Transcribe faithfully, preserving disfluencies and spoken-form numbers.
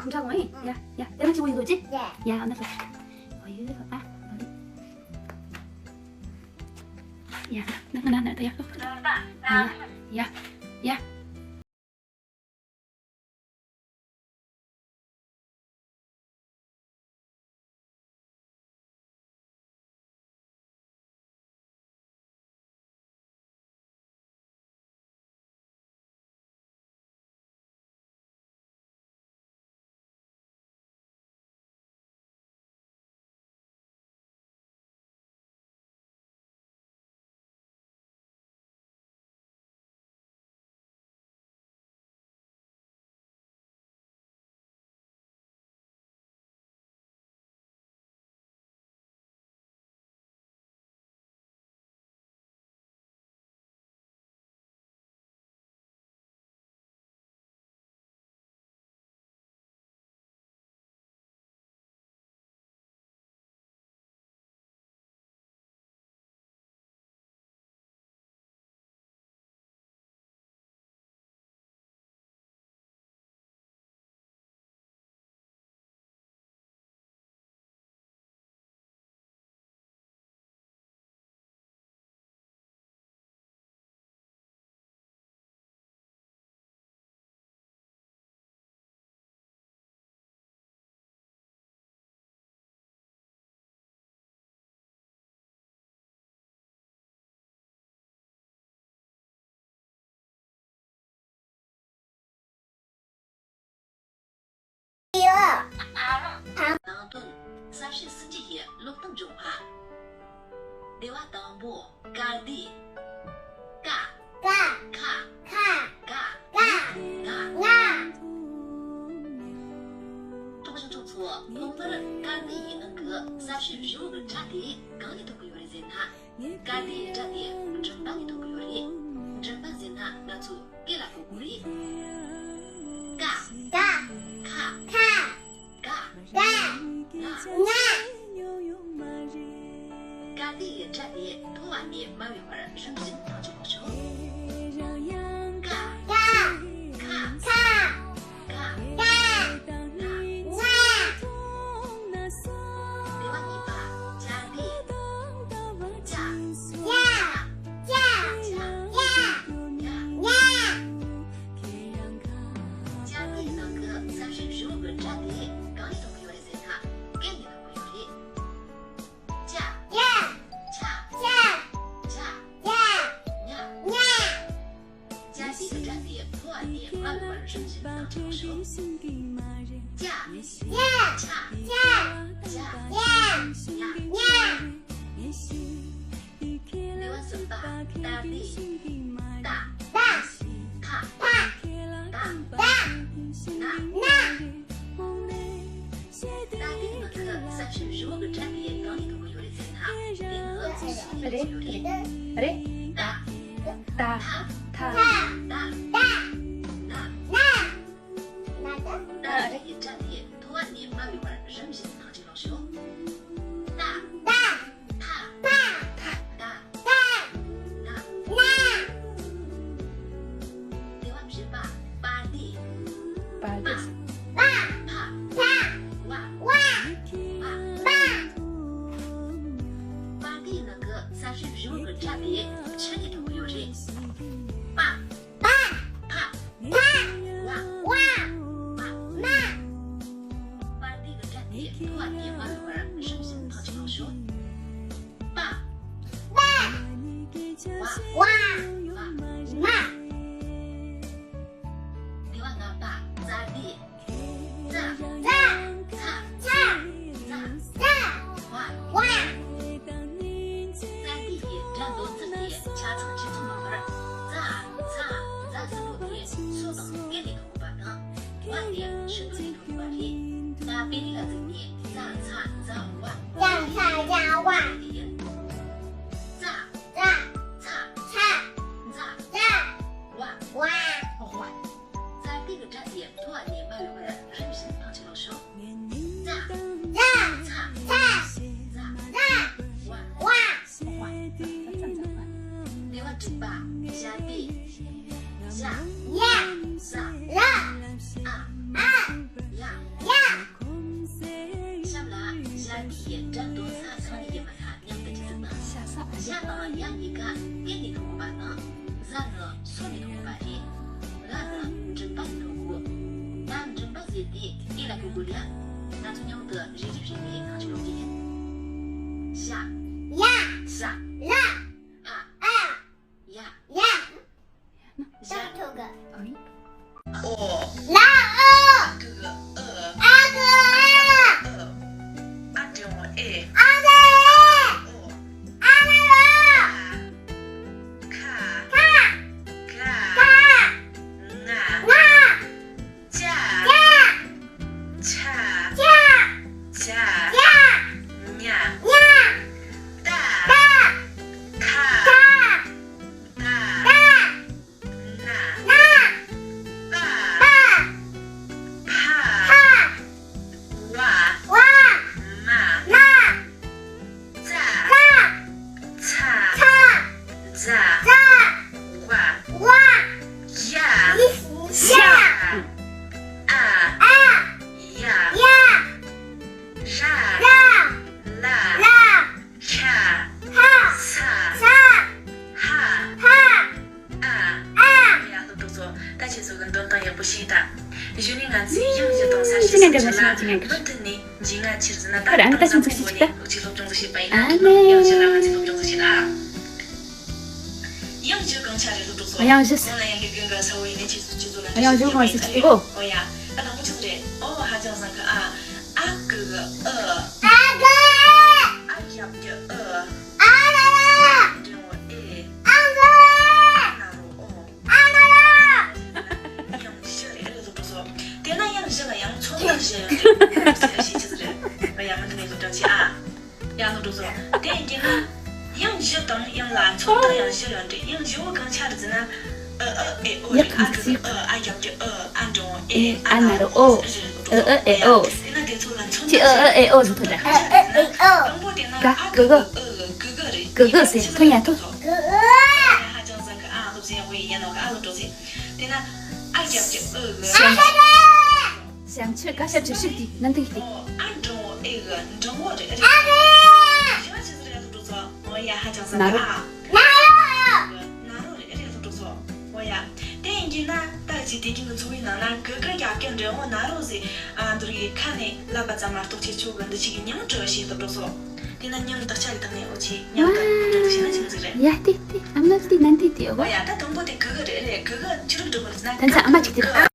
འདྲ་བ་ཡིན། ཡ་ཡ། དེ་ལ་ཆེ་བོ་ཡིན་འདུག་ཅི། ཡ་ཡ། ཨ་ན་ཤོ། ཨོ་ཡོད་ཨ། ཡ་ན་ང་ན་ན་ད་ཡ། ཡ་ཡ་ཡ། ནང་དོན། གསར་ཤེས་སྲིད་སྤྱི་ཡི་ཀློག་སྟངས་སྦྱོང་བ། སྡེ་བ་དང་པོ། དཀར་ཟླའི། ཀ་ཀ་ཁ་ཁ་ཁ་ང་ང་ང་། ཀྲུང་ཞིང་ཚོགས་ཚོ་ཐོག་མར་དཀར་ཟླའི་ནང་གི་གསར་ཤེས་བཞི་བོ་གི་སྒྲ་དེ་གང་ནས་ཐོན་གི་ཡོད་རེད་ཟེར་ན། དཀར་ཟླའི་སྒྲ་དེ་མགྲིན་པ་ནས་ཐོན་གི་ཡོད་རེད། མགྲིན་པ་ཟེར་ན་ང་ཚོ་སྐེ་ལ་གོ་གི་རེད། ཀ་ཀ་ཁ་ཁ་ཁ་ང་ང་། དཀར་ཟླའི་སྒྲ་དེ་མཐོ་བ་ནས་དམའ་བའི་བར་རིམ་བཞིན་ཐག་གཅོད་ཀྱི་ཆོག་ཀ་ཀ་ཁ་ཁ་ང་ང་། སྡེ་བ་གཉིས་པ། ཅ་དེ། ཅ་ཅ་ཅ་ཅ་ཅ་ང་ང་། ཅ་དེའི་ནང་གི་གསར་ཤེས་བཞི་བོ་གི་སྒྲ་དེ་གང་ནས་ཐོན་གི་ཡོད་རེད་ཟེར་ན། སྐད་ནས་ཐོན་གི་ཡོད་རེད། ཅ། ཅ། ཆ། ཆ། ཇ། ཇ། ཉ། ཉ། ཅ་དེའི་སྒྲ་དེ་མཐོ་བ་ནས་དམའ་བའི་བར་རིམ་བཞིན་བཏང་ཆོག་ཤོག་ཅ། ཅ། ཆ། ཇ། ཇ། ཉ། ཉ། སྡེ་བ་གསུམ་པ། ཏ་དེ། ཏ། ཏ། ཐ། ཐ། ཏ། ཏ། ན། ན། ཏ་དེའི་ནང་གི་གསར་ཤེས་བཞི་བོ་གི་སྒྲ་དེ་གང་ནས་ཐོན་གི་ཡོད་རེད་ཟེར་ན། དེ་ནི་ཚིག་ནས་ཐོན་གི་ཡོད་རེད། རེད། ཏ། ཏ། ཐ། ཐ། ཏ། ཏ། ན། ན། ཏ་དེའི་སྒྲ་དེ་མཐོ་བ་ནས་དམའ་བའི་བར་རིམ་བཞིན་ཐག་གཅོད་ཀྱི་ཆོག་ཏ། ཏ། ཐ། ཐ། ཏ། ཏ། ན། ན། སྡེ་བ་བཞི་པ། པ་དེ། པ་དེ། པ། པ། ཕ། ཕ། བ། བ། པ། པ། པ་དེའི་ནང་གི་གསར་ཤེས་བཞི་བོ་གི་སྒྲ་དེ་ཕྱི་ནས་ཐོན་གི་ཡོད་རེད། པ། པ། ཕ། ཕ། བ། བ། མ། པ་དེ་གི་སྒྲ་དེ་མཐོ་བ་ནས་དམའ་བའི་བར་རིམ་བཞིན་ཐག་གཅོད་ཀྱི་ཆོག་པ། པ། བ། བ། མ། སྡེ་བ་ལྔ་པ། ཙ་དེ། ཙ། ཙ། ཚ། ཚ། ཙ། ཙ། བ། བ། ཙ་དེ་ཡི་སྒྲ་འདོན་ཚུལ་དེ་ཆ་ཚང་གཅིག་མཚུངས་མིན་པར། ཙ། ཚ། ཛ་ཟེར་བོ་དེ་སོ་དང་སྐད་ནས་ཐོན་དགོས་པ་དང་། བ་དེ་ཕྱི་སྒྲ་ནས་ཐོན་དགོས་པ་རེད། ད་དཔེ་རིས་ལ་གཟིགས་ནས། ཙ། ཚ། ཛ། བ། ཙ། ཚ། ཛ། བ། དེ་ཡིན། ཙ། ཙ། ཚ། ཚ། ཛ། ཛ། བ། བ། བ། ཙ་དེ་གི་སྒྲ་དེ་མཐོ་བ་ནས་དམའ་བའི་བར་རིམ་བཞིན་ཐག་གཅོད་ཀྱི་ཆོག་ཙ། ཙ། ཚ། ཚ། ཛ། ཛ། བ། བ། པ། ཞབས་པད། ཞ། ཡ། ཟ། ལ། ཨ། ཨ། ཡ། ཡ། གཤམ་ལ་ཞབས་པད་ཀྱི་སྒྲ་འདོན་ས་གང་ནས་ཡིན་པ་ལ་མཉམ་དུ་གྲ་སྒྲིག་དང་། ཞ་དང་ཡ་གཉིས་ཀ་སྐད་ནས་ཐོན་དགོས་པ་དང་། ཟ་ནི་སོ་ནས་ཐོན་དགོས་པ་རེད། ལ་ནི་མགྲིན་པ་ནས་ཐོན་དགོས། ད་མགྲིན་པ་ཟེར་དེ་སྐད་ལ་གོ་དགོས་ལ། ང་ཚོ་མཉམ་དུ་རེ་རེ་བྱས་ནས་ཐག་གཅོད་ཡོང་གི་ཡིན། ཞ། ཡ། ཟ། ལ། ཨ། ཨ། ཡ། ཡ། ཞ། ཨོ། ལ། ཨོ། གུ། ཨ། གུ། ཨ། ཨ། འགྲེང་བུ་ཨེ། ཨ། ཨོ། ཨ། ཁ། ཁ། ག། ག། ང་། ང་། ཅ། ཅ། ཆ། ཆ། ཇ། ཇ། ཉ། ཉ། ཏ། ཏ། ཐ། ཐ། ཏ། ན། ན། པ། པ། ཕ། ཕ། བ། བ། མ། མ། ཙ། ཙ། ཚ། ཚ། ཛ། ཛ། ཝ། ཝ། ཡ། ཡ། ཨ། ཨ། ཡ། ཡ། ར། ར། ལ། ལ། ཤ། ཤ། ས། ས། ཧ། ཧ། ཨ། ཨ། ཡ། སློབ་གྲོགས་ཚོ། ད་ཁྱེད་ཚོ་གི་འདོན་སྟངས་ཡག་པོ་ཤེས་ད། གཞུག་ནས་ང་ཚོས་དབྱངས་བཞི་དང་ས་བཞི་སོགས་ཀྱི་ལ་མུ་མཐུད་ནས་འཇུག་ང་ཕྱིར་འཛིན་ན། ད་ད་ལྟ་ཁྱེད་ཚོ་ཞིག་ད། ཁྱེད་ཚོ་སློབ་སྦྱོང་ཚོ་བྱེད་པ་ཡིན་ན། ཨ་ནི། དབྱངས་བཞི་ལ་ང་ཚོས་སློབ་སྦྱོང་ཚོ་བྱེད་ད། དབྱངས་བཞི་གང་ཆ་རེད་སློབ་གྲོགས་ཚོ། དབྱངས་བཞི། གང་ལ་ཡང་དགེ་རྒན་ག་ས་བོ་ཡིན་ནས་ཁྱེད་ཚོ་ཁྱེད་ཚོ་ལ་དབྱངས་བཞི་གང་ཞིག་ཅིག་གོ། ཨོ་ཡ། ཨ་དང་པོ་ཆི་ཟིག་རེད། ཨོ་ཧ་ཅང་བཟང་གི། ཨ། ཨ་གི་གུ་ཨི། ཨ་གི། ཨ་ཞབས་ཀྱུ་ཨི། ཨ་ལ་ལ། འགྲེང་བུ་ཨེ། ཨ་གི། ཨ་ན་རོ་ཨོ། ཨ་ན་རོ། དབྱངས་བཞི་རེད་སློབ་གྲོགས་ཚོ། དེ་ན་དབྱངས་བཞི་ལ་ཡང་ཚོན་མདོག་བཞི་ཡོད་རེད། ཟེར་ཞིག་ཆི་ཟིག་རེད། ཨོ་ཡ། མུ་མཐུད་ནས་སློབ་སྦྱོང་བྱེད་ཨ། ཡ་སློབ་གྲོགས་ཚོ། དེ་ཡིན་གྱི་ན། དབྱངས་བཞི་དང་དབྱངས་ལ་ཚོན་མདོག་ཡང་བཞི་ཡོད་རེད། དབྱངས་བཞི་བོ་གང་ཆ་རེད་ཟེར་ན། ཨི་ཨི་ཨེ་ཨོ་རེད། ཨ་གི་གུ་ཨི། ཨ་ཞབས་ཀྱུ་ཨི། ཨ་འགྲེང་བུ་ཨེ། ཨ་ན་རོ་ཨོ། ཨི་ཨི་ཨེ་ཨོ། དེ་ན་དེ་ཚོ་ལ་ཚོན་མདོག་བཞི་ཡོད་རེད། ཨི་ཨི་ཨེ་ཨོ་ཟེར་ཐོན་ད། ཨི་ཨི་ཨེ་ཨོ། དང་པོ་དེ་ན་ག་ཨ་གི་གུ་གུ་ཨི་གི་གུ་རེད། གི་གུ་ཟེར་ཐོན་ཡ་ཐོན། གི་གུ། ཧ་ཅང་བཟང་གི། ཨ་སློབ་ཚན་ཡག་པོ་ཡིན་ཡ་ནོ་གི། ཨ་སློབ་གྲོགས་ཚོ། དེ་ན་ཨ་ཞབས་ཀྱུ་ཨི་གི། ཞབས་ཀྱུ་ག་ཞབས་ཀྱུ་ཧྲིག་དེ་ནམ་ཐིག་དེ། ཨོ། ཨ་འགྲེང་བུ་ཨེ་གི་འགྲེང་བུ་རེད། རེད། ཨ་གི། ཞབས་ཀྱུ་ཟེར་ཡ་སློབ་གྲོགས་ཚོ། ཨོ་ཡ། ཧ་ཅང་བཟང་གི། ན་རོ། ཨ། ན་རོ། ན་རོ་རེད། རེད་སློབ་གྲོགས་ཚོ། ཨོ་ཡ། དེ་ཡིན་གྱི་ན་ད་ཅི་དེ་རྒྱུན་གྱི་འཚོ་བའི་ནང་ན་གི་གུ་ཞབས་ཀྱུ་འགྲེང་བུ་ན་རོ་ཟེར། ཨ་འདི་རིགས་ཁ་ནས་ལབ་པ་ཙམ་མ་གཏོགས་ཁྱེད་ཚོ་གི་འདི་ཅིག་གི་མྱིང་སྤྲོད་པ་ཞིག་སློབ་གྲོགས་ཚོ། དེ་ན་མྱིང་དག་ཆ་གི་སྟེང་ནས་འོ་ཆེ་མཉམ་དུ་འགྲེང་བུ་བྱས་ན་ཅི་མི་ཟིག་རེད། ཡ་ཏི་ཏི། ཨ་ནི་ཏི་ནན་ཏི་ཏི། ཨོ་ཡ། ད་དང་པོ་དེ་གི་གུ་རེད། རེད། གི་གུ་ཆི་རིགས་འགྲེང་བུ་རེད་ཟེར་ན། ད་ཚ་ཨ་མ་ཅིག་དེ་རེད།